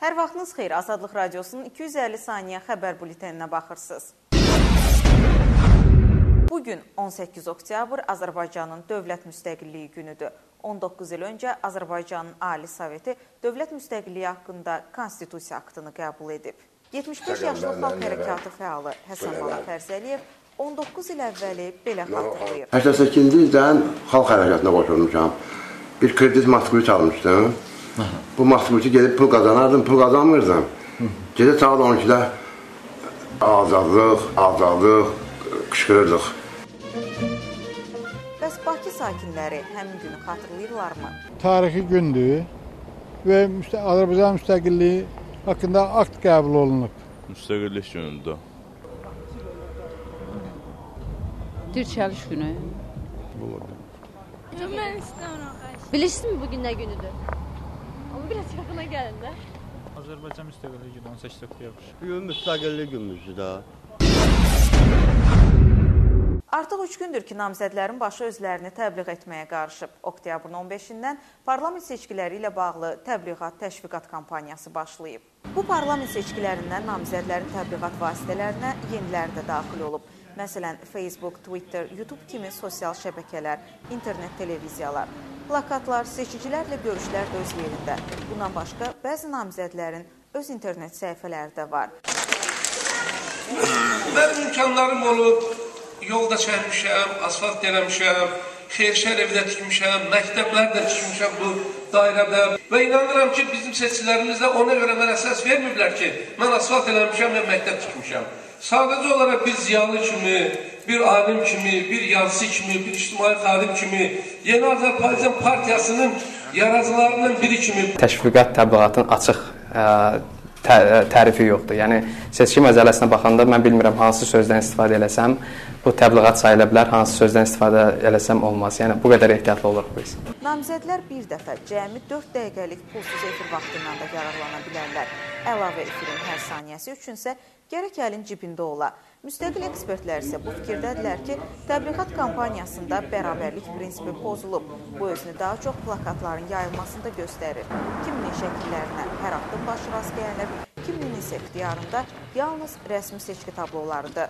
Hər vaxtınız xeyir, Azadlıq Radiosunun 250 saniyə xəbər bülteninə baxırsınız. Bugün 18 oktyabr Azərbaycanın Dövlət Müstəqilliyi günüdür. 19 il öncə Azərbaycanın Ali Soveti Dövlət Müstəqilliyi haqqında Konstitusiya aktını qəbul edib. 75 yaşlı xalq hərəkatı fəalı Həsənbala Fərzəliyev 19 il əvvəli belə xatırlayır. 88-ci ildən xalq hərəkatına qoşulmuşam. Bir kredit Moskviç almışdım. Bu Moskviçi gedib pul qazanardım, pul qazanmırdım. Gecə saat 12-də azadlıq, azadlıq qışqırırdıq. Bəs Bakı sakinləri həmin günü xatırlayırlarmı? Tarixi gündür və Azərbaycan müstəqilliyi haqqında akt qəbul olunub. Müstəqillik günüdür. Dirçəliş günü. Mən istəmirəm. Bilirsinizmi bugün nə günüdür? Amma biraz yaxına gəlin də. Azərbaycan müstəqilliyi günü 18 oktyabr. Bugün müstəqillik günümüzdür da. Artıq 3 gündür ki, namizədlərin başı özlərini təbliğ etməyə qarışıb. Oktyabrın 15-dən parlament seçkiləri ilə bağlı təbliğat, təşviqat kampaniyası başlayıb. Bu parlament seçkilərindən namizədlərin təbliğat vasitələrinə yenilər də daxil olub. Məsələn, Facebook, Twitter, YouTube kimi sosial şəbəkələr, internet televiziyalar, plakatlar, seçicilərlə görüşlər də öz yerində. Bundan başqa, bəzi namizədlərin öz internet səhifələri də var. Mənim imkanlarım olub, yolda çəkmişəm, asfalt eləmişəm, xeyirşər evi də tikmişəm, məktəblər də tikmişəm bu dairədə. Və inanıram ki, bizim seçicilərimiz də ona görə mənə səs verməyiblər ki, mən asfalt eləmişəm və məktəb tikmişəm. Sadəcə olaraq bir ziyalı kimi, bir alim kimi, bir yazıcı kimi, bir ictimai xadim kimi, Yeni Azərbaycan Partiyasının yaradıcılarından biri kimi. Təşviqat təbliğatın açıq tərifi yoxdur. Yəni, seçki məcəlləsinə baxanda mən bilmirəm hansı sözdən istifadə eləsəm, bu təbliğat sayıla bilər, hansı sözdən istifadə eləsəm olmaz. Yəni, bu qədər ehtiyatlı oluruq biz. Namizədlər bir dəfə cəmi 4 dəqiqəlik pulsuz efir vaxtından da yararlana bilərlər. Əlavə efirin hər saniyəsi üçünsə gərək əlin cibində ola. Müstəqil ekspertlər isə bu fikirdədirlər ki, təbliğat kampaniyasında bərabərlik prinsipi pozulub. Bu özünü daha çox plakatların yayılmasında göstərir. Kiminin şəkillərinə hər addım başı rast gəlinir, kiminin isə ixtiyarında yalnız rəsmi seçki tablolarıdır.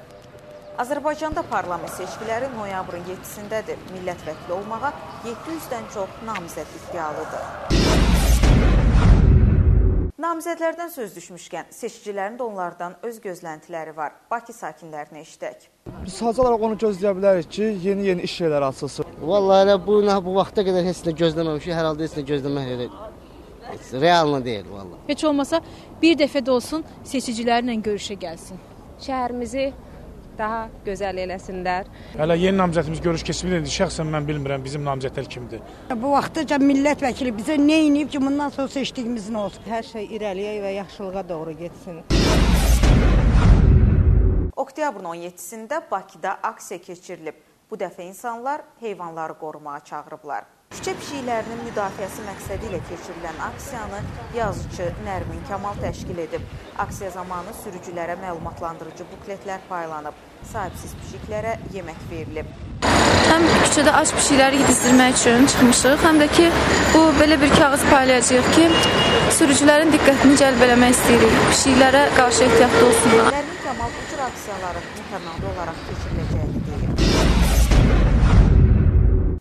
Azərbaycanda parlament seçkiləri noyabrın 7-sindədir. Millət vəkili olmağa 700-dən çox namizəd iddialıdır. Namizədlərdən söz düşmüşkən, seçicilərin də onlardan öz gözləntiləri var. Bakı sakinlərinə eşidək. Biz sadəcə olaraq onu gözləyə bilərik ki, yeni-yeni iş yerləri açılsın. Vallahi elə bu vaxta qədər heç nə gözləməmişik, hər halda heç nə gözləmək elə reallı deyil vallahi. Heç olmasa bir dəfə də olsun seçicilərlə görüşə gəlsin. Şəhərimizi daha gözəl eləsinlər. Hələ yeni namizədimiz görüş keçirməyəcək. Şəxsən mən bilmirəm bizim namizədlər kimdir. Bu vaxtaca millət vəkili bizə nə eləyib ki, bundan sonra seçdiyimiz nə olsun? Hər şey irəliyə və yaxşılığa doğru getsin. Oktyabrın 17-sində Bakıda aksiya keçirilib. Bu dəfə insanlar heyvanları qorumağa çağırıblar. Küçə pişiklərinin müdafiəsi məqsədi ilə keçirilən aksiyanı yazıcı Nərmin Kamal təşkil edib. Aksiya zamanı sürücülərə məlumatlandırıcı bukletlər paylanıb, sahibsiz pişiklərə yemək verilib. Həm küçədə aç pişikləri yedizdirmək üçün çıxmışıq, həm də ki, bu belə bir kağız paylayacağıq ki, sürücülərin diqqətini cəlb eləmək istəyirik, pişiklərə qarşı ehtiyatlı olsunlar. Nərmin Kamal bu cür aksiyaların mütəmadi olaraq keçiriləcəyini deyir.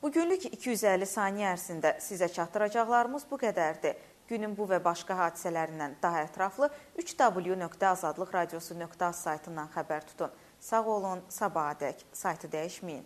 Bugünlük 250 saniyə ərzində sizə çatdıracaqlarımız bu qədərdir. Günün bu və başqa hadisələrindən daha ətraflı 3w.azadlıqradiosu.az saytından xəbər tutun. Sağ olun, sabahadək. Saytı dəyişməyin.